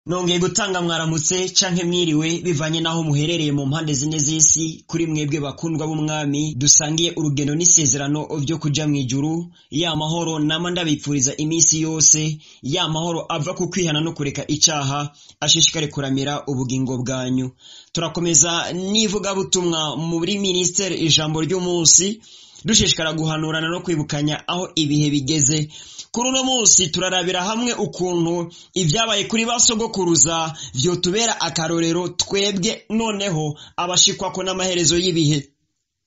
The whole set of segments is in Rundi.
Nongeye gutanga mwaramutse canke mwiriwe bivanye naho muherereye mu mpande zine z'isi, kuri mwebwe bakundwa b'umwami dusangiye urugendo n'isezerano vyo kuja mw'ijuru. Ya mahoro nama ndabipfuriza iminsi yose, ya mahoro ava ku kwihana no kureka icaha, ashishikare kuramira ubugingo bwanyu. Turakomeza n'ivugabutumwa muri ministere Ijambo ry'umunsi, dushishikara guhanurana no kwibukanya aho ibihe bigeze. Kuri uno munsi turarabira hamwe ukuntu ibyabaye kuri ba sogokuruza vyotubera akarorero twebwe noneho abashikwako n'amaherezo y'ibihe.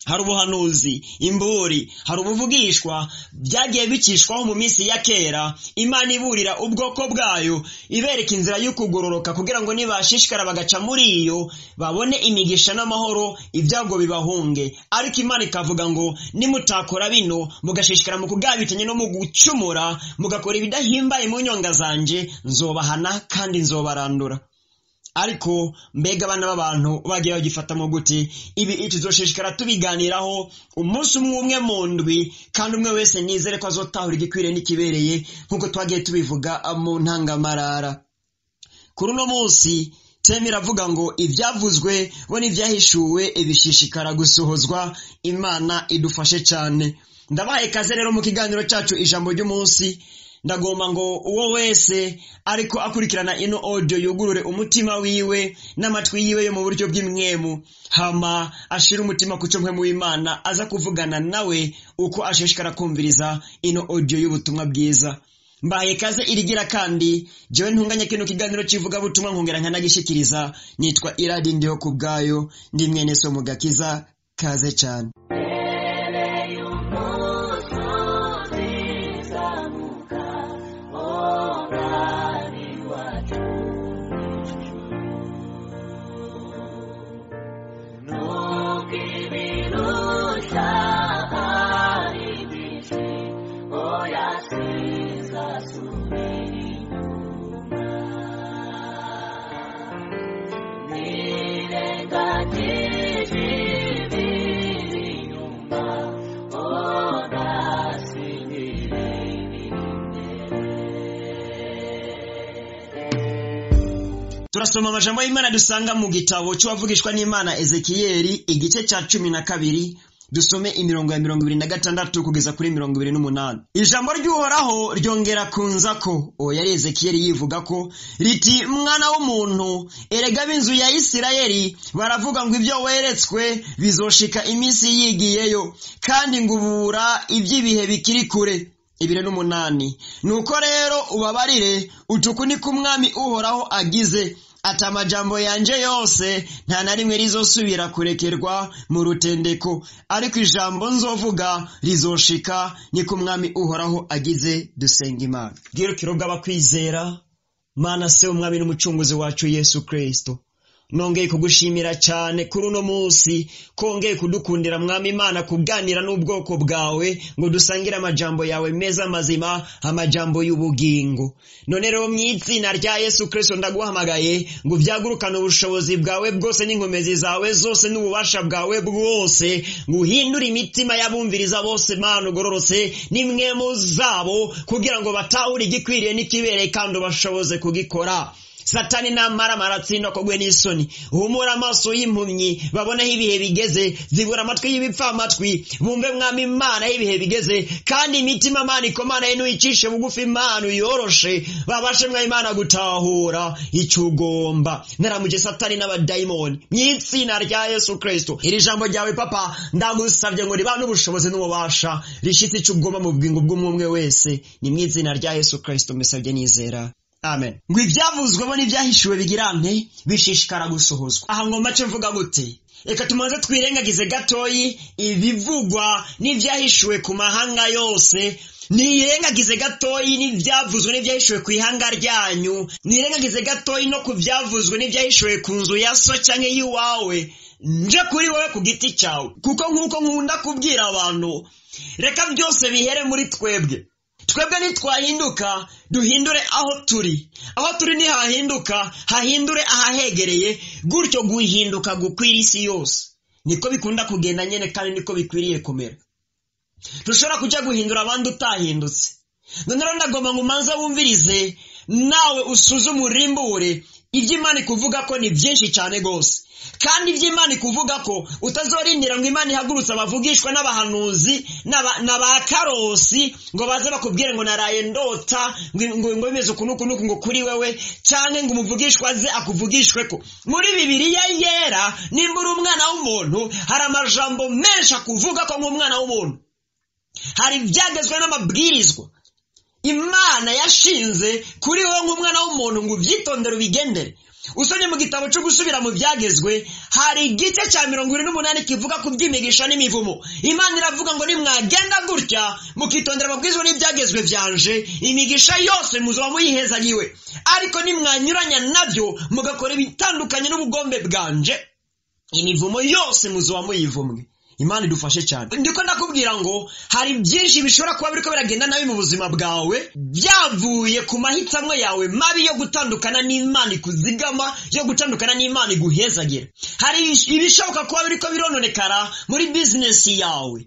Hari ubuhanuzi, imburi, hari ubuvugishwa byagiye bicishwaho mu minsi ya kera, Imana iburira ubwoko bwayo ibereka inzira y'ukugororoka kugira ngo nibashishikara bagaca muri iyo babone imigisha n'amahoro, ibyago bibahunge. Ariko Imana ikavuga ngo nimutakora bino, mugashishikara mu kugabitanya no mu gucumura, mugakora ibidahimbaye mu nyonga zanje, nzobahana kandi nzobarandura. Ariko mbega abana b'abantu bagiye bagifatamo gute? Ibi tuzoshishikara tubiganiraho umunsi umwe umwe mu ndwi, kandi umwe wese nizere ko azotahura igikwiriye n'ikibereye nk'uko twagiye tubivuga mu ntangamarara. Kuri uno munsi teme iravuga ngo ivyavuzwe bo n'ivyahishuwe bishishikara gusohozwa. Imana idufashe cane. Ndabahaye kaze rero mu kiganiro cacu Ijambo ry'umunsi. Ndagomba ngo uwo wese ariko akurikirana ino audio yugurure umutima wiwe n'amatwi yiwe yo mu buryo bw'imwemu, hama ashira umutima ku co mpwemu w'Imana aza kuvugana nawe uko ashishikara kumviriza ino audio y'ubutumwa bwiza. Mbahaye kaze irigira kandi jewe ntunganya kino kiganiro c'ivugabutumwa nkongera nkanagishikiriza. Nitwa Iradi Ndiho kubwayo, ndi mwene so mu gakiza. Kaze cane. Turasoma amajambo y'Imana dusanga mu gitabo c'uwavugishwa n'Imana Ezekiyeli, igice ca 12, dusome imirongo ya 26 kugeza kuri 28. Ijambo ry'Uhoraho ryongera kunzako, uwo yari Ezekiyeli yivuga ko riti: mwana w'umuntu, erega b'inzu ya Isirayeli baravuga ngo ibyo weretswe bizoshika iminsi yigiyeyo, kandi ngubura iby'ibihe bikiri kure. 28. Nuko rero ubabarire utuku ni k'umwami Uhoraho agize ati: amajambo yanje yose nta na rimwe rizosubira kurekerwa mu rutendeko, ariko ijambo nzovuga rizoshika, ni k'umwami Uhoraho agize. Dusenga Imana. Bwirukiro bw'abakwizera, Mana se umwami n'umucunguzi wacu Yesu Kristo, nongeye kugushimira cyane kuri uno munsi kongeye kudukundira mwami Imana kuganira n'ubwoko bwawe ngo dusangire amajambo yawe meza mazima, amajambo y'ubugingo. None rero mw'izina rya Yesu Kristo ndaguhamagaye ngo vyagurukane ubushobozi bwawe bwose n'inkomezi zawe zose n'ububasha bwawe bwose, ngo uhindure imitima y'abumviriza bose Mana ugororotse n'imwemu zabo, kugira ngo batahure igikwiriye n'ikibereye kandi ubashoboze kugikora. Satani namara maratsinda kogwe n'isoni, humura amaso y'impumyi baboneho ibihe bigeze, zibura amatwi y'ibipfamatwi bumve mwami Imana y'ibihe bigeze, kandi imitima Mana ikomana icishe bugufi Imana uyoroshe, babashe mwami Imana gutahura ico ugomba. Naramuje Satani n'abadayimoni mw'izina rya Yesu Kristo. Iri jambo ryawe Papa ndagusavye ngo ribane ubushobozi n'ububasha rishitse ico ugomba mu bugingo bw'umwe wese, ni mw'izina rya Yesu Kristo mbisavye nizera. Amen. Ngo ivyavuzwe bo n'ivyahishuwe bigirante bishishikara gusohozwa. Aha ngomba ce mvuga gute? Reka tumanze twirengagize gatoyi ibivugwa n'ivyahishuwe ku mahanga yose, nirengagize gatoyi n'ivyavuzwe n'ivyahishuwe ku ihanga ryanyu, nirengagize gatoyi no ku vyavuzwe n'ivyahishuwe ku nzu ya so canke y'iwawe, nje kuri wowe ku giti cyawe. Kuko nk'uko nkunda kubwira abantu, reka byose bihere muri twebwe. Twebwe nitwahinduka duhindure aho turi, aho turi nihahinduka hahindure ahahegereye, gutyo guhinduka gukwira isi yose. Niko bikunda kugenda nyene kandi niko bikwiriye kumera. Tushobora kuja guhindura abandi utahindutse. None rero ndagomba ngo umanze wumvirize Nawe usuzume urimbure ibyo Imana ikuvuga ko ni byinshi cyane rwose. Kandi ibyo Imana ikuvuga ko utazorindira ngo Imana ihagurutse abavugishwa n'abahanuzi na ba karosi ngo baze bakubwire ngo naraye ndota ngo bimeze uku n'uku n'uku ngo kuri wewe, cyangwa ngo umuvugishwa aze akuvugishwe ko. Muri Bibiliya yera, nimba uri umwana w'umuntu, hari amajambo menshi akuvuga ko nk'umwana w'umuntu. Hari ibyagezwe n'amabwirizwa Imana yashinze kuri wowe nk'umwana w'umuntu ngo ubyitondere ubigendere. Usomye mu gitabo cyo gusubira mu byagezwe, hari igice cya 28 kivuga ku by'imigisha n'imivumo. Imana iravuga ngo nimwagenda gutya mukitondera amabwirizwa n'ibyagezwe byanje, imigisha yose muzoba muyihezagiwe. Ariko nimwanyuranya nabyo mugakora ibitandukanye n'ubugombe bwanje, imivumo yose muzoba muyivumwe. Imana idufashe cyane. Ndiko ndakubwira ngo hari byinshi bishobora kuba biriko biragenda nabi mu buzima bwawe, byavuye ku mahitamwo yawe mabi yo gutandukana n'Imana ikuzigama, yo gutandukana n'Imana iguhezagira. Hari ibishoboka kuba biriko birononekara muri business yawe,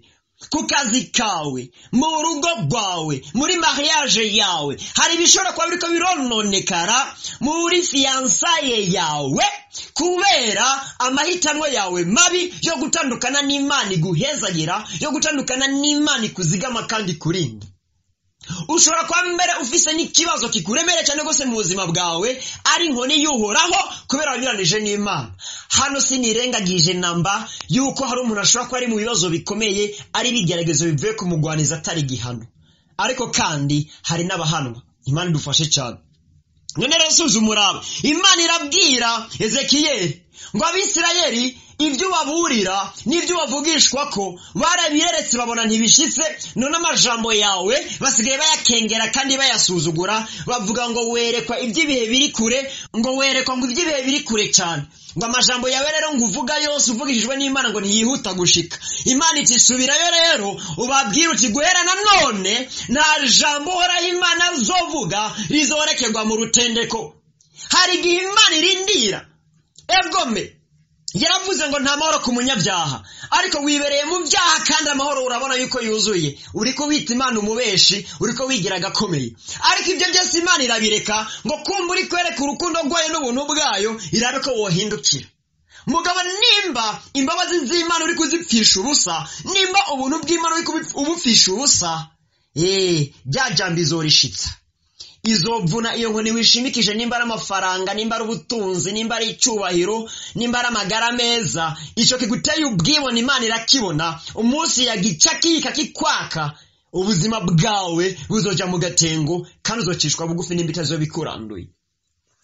ku kazi kawe, mu rugo rwawe, muri mariage yawe. Hari ibishobora kuba biriko birononekara muri fiansaye yawe kubera amahitamo yawe mabi yo gutandukana n'Imana iguhezagira, yo gutandukana n'Imana ikuzigama kandi ikurinda. Ushobora kuba mbere ufise n'ikibazo kikuremereye cyane rwose mu buzima bwawe, ari inkoni y'Uhoraho kubera wanyuranije n'Imana. Hano sinirengagije namba yuko hari umuntu ashobora kuba ari mu bibazo bikomeye, ari ibigeragezo bivuye kumugwaniza atari igihano. Ariko kandi hari n'abahanwa. Imana idufashe cyane. None rero suzuma urabe. Imana irabwira Ezekiyeli ngo Abisirayeli ibyo baburira n'ibyo bavugishwa ko barabireretse babona ntibishitse, none amajambo yawe basigaye bayakengera kandi bayasuzugura, bavuga ngo werekwa iby'ibihe biri kure, ngo werekwa ngo iby'ibihe biri kure cyane, ngo amajambo yawe rero ngo uvuga yose uvugishijwe n'Imana ngo ntiyihuta gushika. Imana iti subirayo rero ubabwire uti guhera na none nta jambo Uhoraho Imana azovuga rizorekerwa mu rutendeko. Hari igihe Imana irindira egome. Yaravuze ngo nta mahoro ku munyabyaha, ariko wibereye mu byaha kandi amahoro urabona yuko yuzuye. Uriko wita Imana umubeshi, uriko wigira agakomeye. Ariko ibyo byose Imana irabireka ngo kumva uri kwereka urukundo rwayo n'ubuntu bwayo, irabe ko wohindukira. Mugabo nimba imbabazi z'Imana uri kuzipfisha ubusa, nimba ubuntu bw'Imana uri kubupfisha ubusa, bya jambo izorishitsa. Izovuna iyo nkoni wishimikije, nimba ari amafaranga, nimba ari ubutunzi, nimba ari icyubahiro, nimba ari amagara meza, icyo kiguteye ubwibone Imana irakibona. Umunsi yagica kikwaka, ubuzima bwawe buzoja mu gatengo kandi uzocishwa bugufi nimba itazobikuranduye.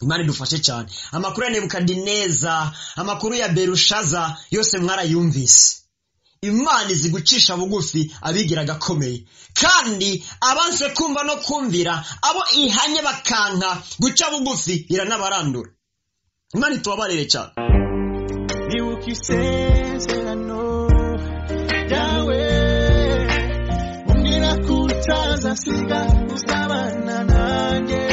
Imana idufashe cyane. Amakuru ya Nebukadineza, amakuru ya Berushaza yose mwarayumvise. Imana izi gucisha bugufi abigira gakomeye, kandi abanse kumva no kumvira, abo ihanye bakanka guca bugufi iranabarandura. Imana itubabarire cyane. Nibuka isezerano ryawe, umbwira ko utazasiga uzabana nanjye.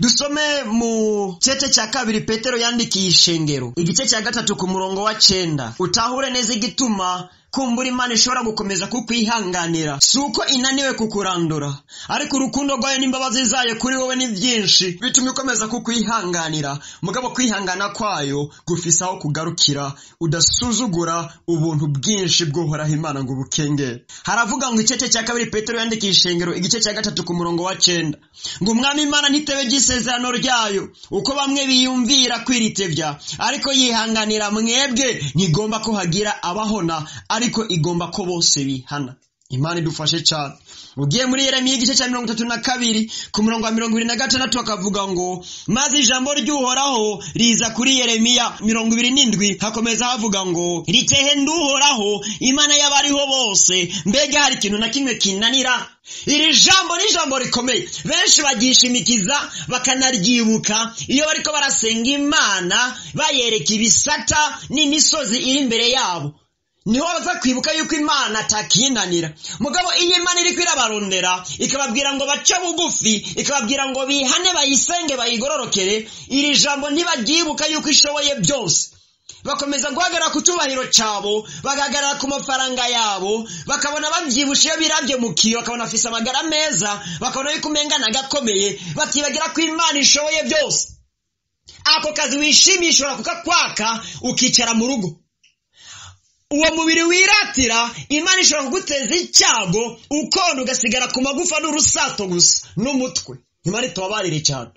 Dusome mu cece cya 2 Petero yandikiye ishengero, igice cya 3 ku murongo wa 9. Utahure neza igituma kumbura Imana ishobora gukomeza kukwihanganira. Si uko inaniwe kukurandura, ariko urukundo rwayo n'imbabazi zayo kuri wowe ni byinshi bituma ikomeza kukwihanganira. Mugabo kwihangana kwayo gufise aho kugarukira, udasuzugura ubuntu bwinshi bw'Uhoraho Imana ngo ubukengere. Haravuga ngo icece cya 2 Petero yandikiye ishengero, igice cya 3 ku murongo wa 9, ngo Umwami Imana ntitebe ry'isezerano ryayo uko bamwe biyumvira kwiritevya, ariko yihanganira mwebwe, ntigomba ko hagira abahona, ariko igomba ko bose bihana. Imana idufashe cyane. Ugiye muri Yeremiya igice cya 32 ku murongo wa 26 akavuga ngo maze ijambo ry'Uhoraho riza kuri Yeremiya 27, hakomeza havuga ngo ritehe nduhoraho Imana y'abariho bose, mbega hari ikintu na kimwe kinanira? Iri jambo ni jambo rikomeye, benshi bagishimikiza bakanaryibuka iyo bariko barasenga Imana bayereka ibisata n'imisozi iri imbere yabo. Niho baza kwibuka yuko Imana atakinanira. Mugabo iyo Imana iriko irabarondera ikababwira ngo bace bugufi, ikababwira ngo bihane bayisenge bayigororokere, iri jambo ntibaryibuka yuko ishoboye byose. Bakomeza guhagarara ku cyubahiro cyabo, bagahagarara ku mafaranga yabo, bakabona babyibushe iyo birabye mu kiyo, bakabona afise amagara meza, bakabona yuko umenga nagakomeye, bakibagira ko Imana ishoboye byose. Ako kazi wishimisha ushobora kukakwaka ukicara mu rugo. Uwo mubiri wiratira Imana ishobora kuguteza icyago, ukona ugasigara ku magufa n'urusato gusa n'umutwe. Imana itubabarire cyane.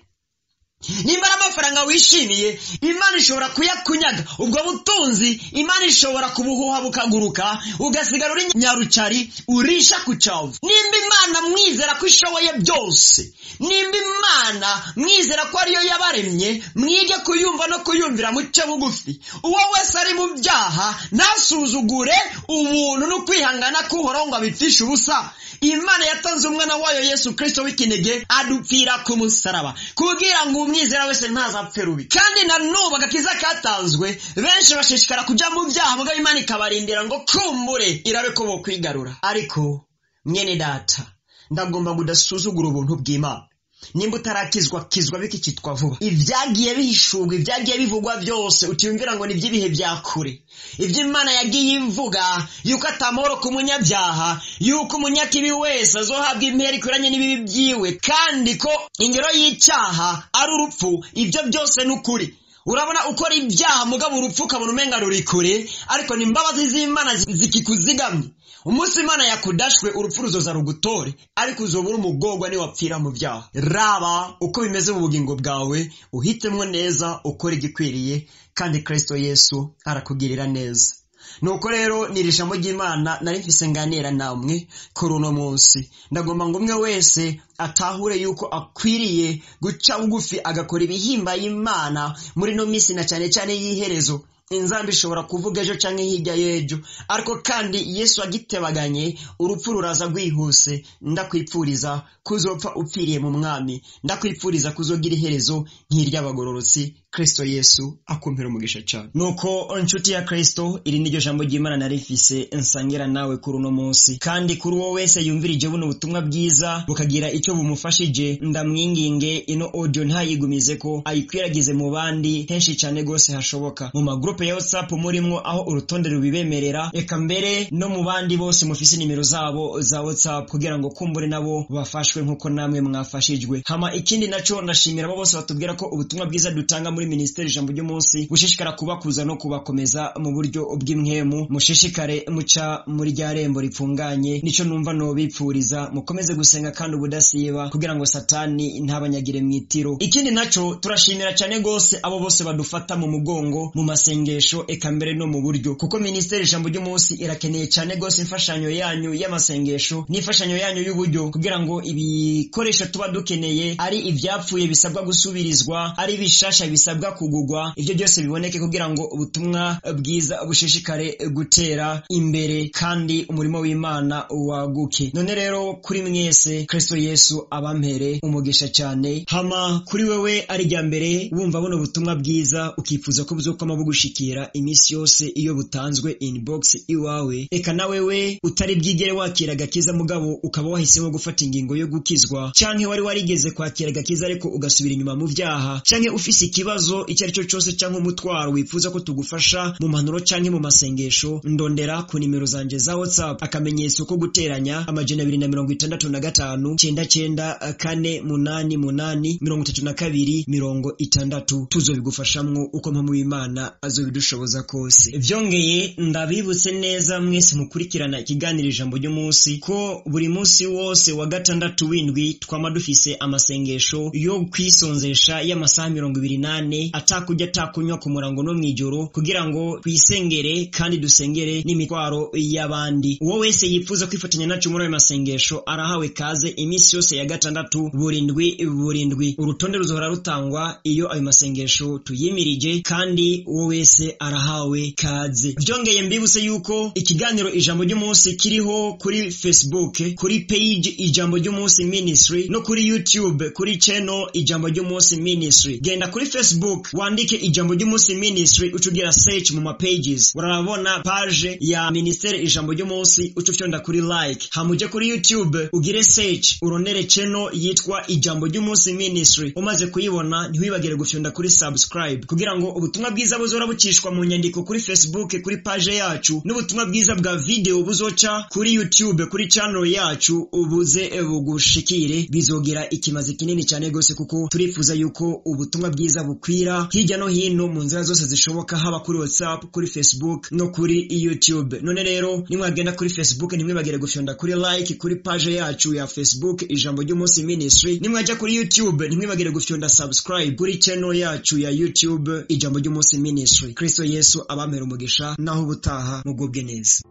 Nimba ari amafaranga wishimiye, Imana ishobora kuyakunyaga. Ubwo butunzi Imana ishobora kubuhuha bukaguruka, ugasigara uri nyarucari urisha ku cyavu. Nimba Imana mwizera ko ishoboye byose, nimba Imana mwizera ko ariyo yabaremye, mwige kuyumva no kuyumvira muce bugufi. Uwo wese ari mu byaha ntasuzugure ubuntu no kwihangana k'Uhoraho ngo abipfishe ubusa. Imana yatanze umwana wayo Yesu Kristo w'ikinege adupfira ku musaraba, kugira ngo umwizera wese ntazapfe rubi. Kandi na n'ubu agakiza katanzwe, benshi bashishikara kuja mu byaha, mugabo Imana ikabarindira ngo kumbure irabe ko bokwigarura. Ariko mwene data, ndagomba ngo udasuzugura ubuntu bw'Imana. Nimba utarakizwa, kizwa bikicitwa vuba. Ibyagiye bihishurwa, ibyagiye bivugwa byose, utiyumvira ngo ni iby'ibihe bya kure. Ibyo Imana yagiye ivuga yuko atamahoro ku munyabyaha, yuko umunyakibi wese azohabwa impera ikwiranye n'ibibi byiwe, kandi ko ingero y'icyaha ari urupfu, ibyo byose ni ukuri. Urabona ukora ibyaha mugabo urupfu ukabona umenga ruri kure, ariko ni imbabazi z'Imana zikikuzigamye. Umunsi Imana yakudashwe urupfu ruzoza rugutore, ariko uzobura umugorwa niwapfira mu byaha. Raba uko bimeze mu bugingo bwawe, uhitemwo neza, ukora igikwiriye, kandi Kristo Yesu arakugirira neza. Nuko rero ni iri jambo ry'Imana nari mfise nganira namwe kuri uno munsi. Ndagomba ngo umwe wese atahure yuko akwiriye guca bugufi agakora ibihimba y'Imana muri no minsi, na cyane cyane y'iherezo. Inzambi ishobora kuvuga ejo canke hirya y'ejo, ariko kandi Yesu agitebaganye urupfu ruraza rwihuse. Ndakwipfuriza kuzopfa upfiriye mu mwami, ndakwipfuriza kuzogira iherezo nk'iry'abagororotsi. Kristo Yesu akumpera umugisha cyane. Nuko nshuti ya Kristo, iri niryo jambo ry'Imana nari mfise nsangira nawe kuri uno munsi. Kandi kuri uwo wese yumvirije buno butumwa bwiza bukagira icyo bumufashije, ndamwinginge ino audio ntayigumize ko ayikwiragize mu bandi henshi cyane gose hashoboka, mu magroupe ya WhatsApp murimwo aho urutonde rubibemerera, eka mbere no mu bandi bose mufise nimero zabo za WhatsApp, kugira ngo kumbure nabo bafashwe nkuko namwe mwafashijwe. Hama ikindi naco, ndashimira abo bose batubwira ko ubutumwa bwiza dutanga muri Ministeri Ijambo ry'Umunsi bushishikara kubakuza no kubakomeza mu buryo bw'imwemu. Mushishikare muca muri rya rembo ripfunganye, nico numva nobipfuriza. Mukomeze gusenga kandi ubudasiba, kugira ngo Satani ntabanyagire mwitiro. Ikindi naco, turashimira cyane gose abo bose badufata mu mugongo mu masengesho, eka mbere no mu buryo, kuko Ministeri Ijambo ry'Umunsi irakeneye cyane gose imfashanyo yanyu y'amasengesho n'imfashanyo yanyu y'uburyo, kugira ngo ibikoresho tuba dukeneye, ari ivyapfuye bisabwa gusubirizwa, ari bishasha bisabwa kugugwa, ibyo byose biboneke, kugira ngo ubutumwa bwiza bushishikare gutera imbere kandi umurimo w'Imana waguke. None rero kuri mwese, Kristo Yesu abampere umugisha cyane. Hama kuri wewe ari rya mbere wumva buno butumwa bwiza, ukifuza ko buzokwama bugushikira iminsi yose iyo butanzwe inbox iwawe, eka na wewe utari bwigere wakira agakiza mugabo ukaba wahisemo gufata ingingo yo gukizwa, canke wari warigeze kwakira agakiza ariko ugasubira inyuma mu byaha, canke ufise ikibazo icyo ari cyo cyose canke umutwaro wifuza ko tugufasha mu mpanuro canke mu masengesho, ndondera ku nimero zanje za WhatsApp, akamenyetso ko guteranya 265 99 4 8 8 32 60. Tuzobigufashamwo uko mpamvu w'Imana azobidushoboza kose. Vyongeye ndabibutse neza mwese mukurikirana ikiganiro Ijambo ry'Umunsi ko buri munsi wose wa gatandatu w'indwi twama dufise amasengesho yo kwisonzesha y'amasaha 24, atakurya atakunywa, ku murango no mwijoro, kugira ngo twisengere kandi dusengere n'imitwaro y'abandi. Uwo wese yifuza kwifatanya nacu muri ayo masengesho arahawe kaze iminsi yose ya gatandatu burindwi burindwi. Urutonde ruzohora rutangwa iyo ayo masengesho tuyimirije, kandi uwo wese arahawe kaze. Byongeye mbibutse yuko ikiganiro Ijambo ry'Umunsi kiriho kuri Facebook kuri page Ijambo ry'Umunsi Ministry, no kuri YouTube kuri channel Ijambo ry'Umunsi Ministry. Genda kuri Facebook wandike Ijambo ry'Umunsi Ministry, ucugira search mu ma pages, urabona page ya Ministeri Ijambo ry'Umunsi, ucufyonda kuri like. Hamuje kuri YouTube ugire search, uronere channel yitwa Ijambo ry'Umunsi Ministry. Umaze kuyibona ntiwibagire gufyonda kuri subscribe, kugira ngo ubutumwa bwiza buzora buca bucishwa mu nyandiko kuri Facebook kuri page yacu, n'ubutumwa bwiza bwa video buzoca kuri YouTube kuri channel yacu ubuze bugushikire, bizogira ikimazi kinini cyane gose, kuko turifuza yuko ubutumwa bwiza bukwira hirya no hino mu nzira zose zishoboka, haba kuri WhatsApp, kuri Facebook no kuri YouTube. None rero nimwagenda kuri Facebook ntimwibagire gufyonda kuri like kuri page yacu ya Facebook Ijambo ry'Umunsi Ministry. Nimwajya kuri YouTube ntimwibagire gufyonda subscribe kuri channel yacu ya YouTube Ijambo ry'Umunsi Ministry. Kristo Yesu abamera umugisha, naho ubutaha mugubwe neza.